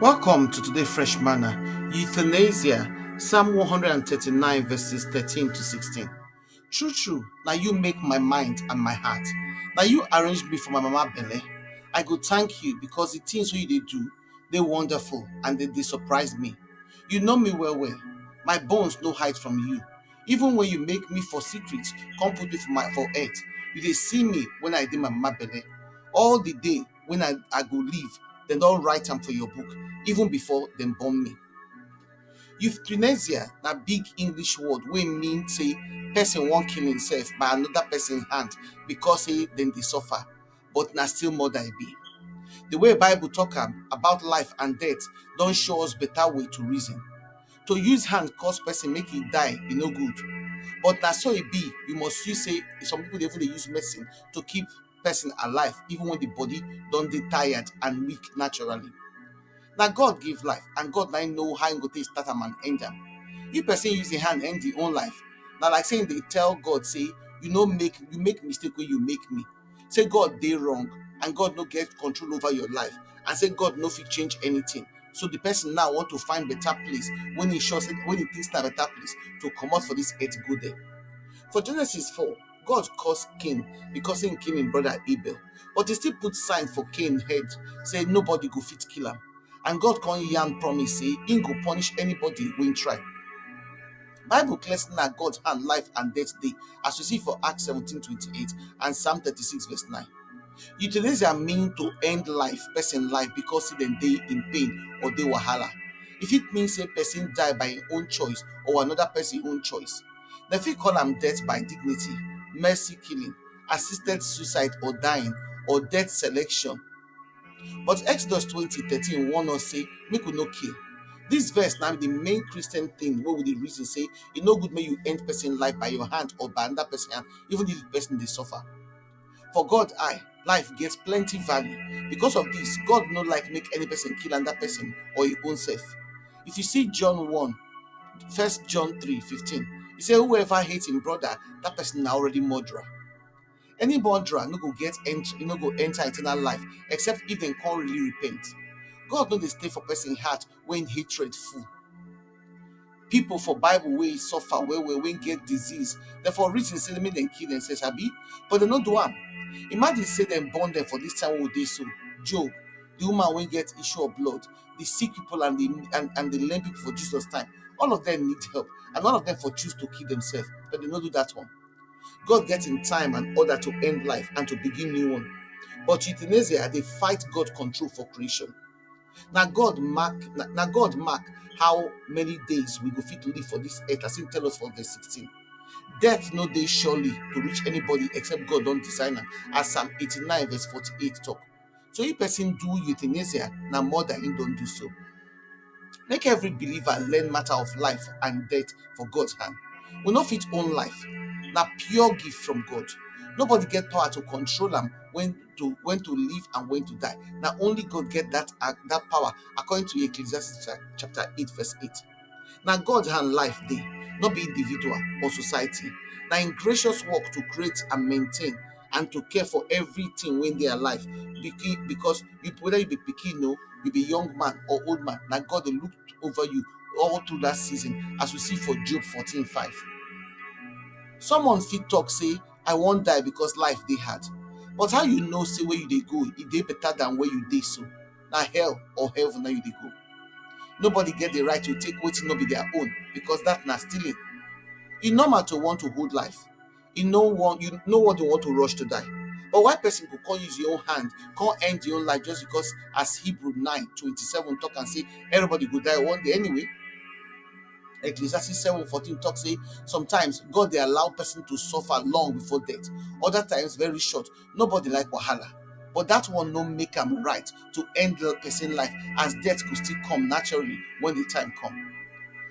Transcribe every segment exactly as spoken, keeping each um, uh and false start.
Welcome to today Fresh Manna. Euthanasia, Psalm one hundred and thirty-nine, verses thirteen to sixteen. True, true, now you make my mind and my heart. Now you arrange me for my mama belly. I go thank you because the things wey you dey do, they wonderful and they, they surprise me. You know me well, well. My bones no hide from you. Even when you make me for secret, come put me for my for earth. You dey see me when I dey my mama belly. All the day when I, I go live, dem don write am for your book, even before dem born me. Euthanasia na big English word wey mean say person wan kill himself by another person hand because say dem dey suffer, but na still murder e be. The way Bible talk am about life and death don show us better way to reason. To use hand cause person make e die, e no good. But na so e be, you must see say some people dey even dey use medicine to keep person alive, even when the body don dey tired and weak naturally. Na God give life, and God na him know how him go take start am and end am. If person use him hand end him own life, na like say him dey tell God say, you no make, you make mistake when you make me. Say God dey wrong, and God no get control over your life, and say God no fit change anything. So the person now want to find better place when he sure say, when he thinks na better place to comot for this earth go there. For Genesis four, God curse Cain because he kill him brother Abel, but he still put sign for Cain head say nobody go fit kill am. And God come yarn promise say he go punish anybody wey try. Bible clear say na God hand life and death dey, as we see for Acts seventeen twenty-eight and Psalm thirty-six verse nine. Euthanasia mean to end life, person life, because say dem dey in pain or dey wahala. E fit mean say person die by im own choice or another person own choice. Dem fit call am death by dignity, mercy killing, assisted suicide or dying, or death selection. But Exodus twenty thirteen warn us say make we no kill. This verse na the main Christian thing wey we dey reason say e no good make you end person life by your hand or by another person hand, even if the person dey suffer. For God eye, life get plenty value. Because of this, God no like make any person kill another person or his own self. If you see John one, First John three fifteen, he say, whoever hates him brother, that person na already murderer. Any murderer no go get ent-, no go enter eternal life except if dem come really repent. God no dey stay for person heart when hatred full. People for Bible wey suffer well well, wey get disease, dem for reason say make dem kill themselves, abi? But dem no do am. Imagine say dem born dem for this time wey we dey so. Job, the woman wey get issue of blood, the sick people and the, and, and the lame people for Jesus time, all of them need help, and none of them for choose to kill themselves, but dem no do that one. God get him time and order to end life and to begin new one. But euthanasia dey fight God control for creation. Na God mark, na, na God mark how many days we go fit live for this earth, as him tell us for verse sixteen. Death no dey surely to reach anybody except God don design am, as Psalm eighty-nine verse forty-eight talk. So if person do euthanasia, na murder him don do so. Make every believer learn matter of life and death for God hand. We no fit own life. Na pure gift from God. Nobody get power to control am when to, when to live and when to die. Na only God get that, uh, that power, according to Ecclesiastes cha-, chapter eight verse eight. Na God hand life dey, no be individual or society. Na him gracious work to create and maintain and to care for everything wey dey alive. Beki-, because you, whether you be pikin o, you be young man or old man, na God dey look over you all through that season, as we see for Job fourteen five. Someone fit talk say, I wan die because life dey hard. But how you know say where you dey go, e dey better than where you dey so? Na hell or heaven na you dey go. Nobody get the right to take wetin no be their own, because that na stealing. E normal to want to hold life. E no want, you no want to want to rush to die. But why person go come use your own hand, come end your own life just because, as Hebrew nine twenty-seven talk and say, everybody go die one day anyway? Ecclesiastes seven fourteen talk say sometimes God dey allow person to suffer long before death, other times very short. Nobody like wahala, but that one no make am right to end person life, as death go still come naturally when the time come.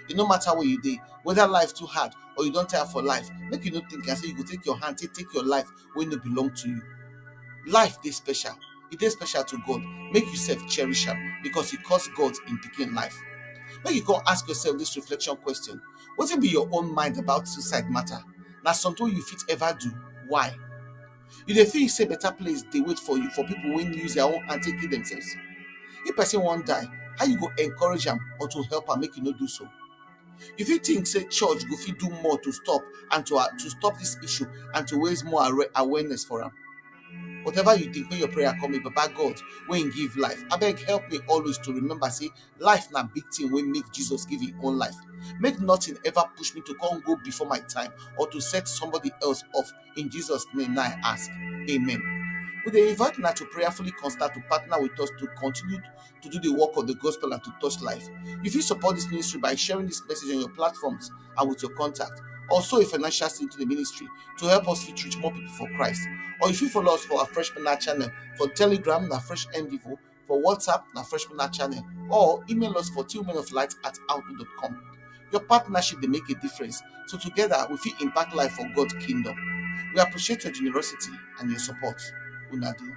E no matter where you dey, whether life too hard or you don tire for life, make you no think and say you go take your hand take take your life wey no belong to you. Life dey special. E dey special to God. Make yourself cherish am because e cost God in picking life. Make you come ask yourself this reflection question. Wetin be your own mind about suicide matter? Na something you fit ever do? Why? You dey feel say better place dey wait for you for people wey use their own hand take kill themselves? If person wan die, How you go encourage am or to help am make you no do so? You fit think say church go fit do more to stop and to, uh, to stop this issue and to raise more aware- awareness for am. Whatever you think, when your prayer come, Baba God, when give life, I beg help me always to remember say life na big thing wey make Jesus give him own life. Make nothing ever push me to come go before my time or to set somebody else off. In Jesus' name, now I ask. Amen. We dey invite una to prayerfully consider to partner with us to continue to do the work of the gospel and to touch life. You fit support this ministry by sharing this message on your platforms and with your contact. Also, a financial seed to the ministry to help us fit reach more people for Christ. Or you fit follow us for our Fresh Manna channel for Telegram na Fresh M Vivo, for WhatsApp na Fresh Manna channel, or email us for tillmenoflight at outlook dot com. Your partnership dey make a difference, so together we fit impact life for God kingdom. We appreciate your generosity and your support. Una do.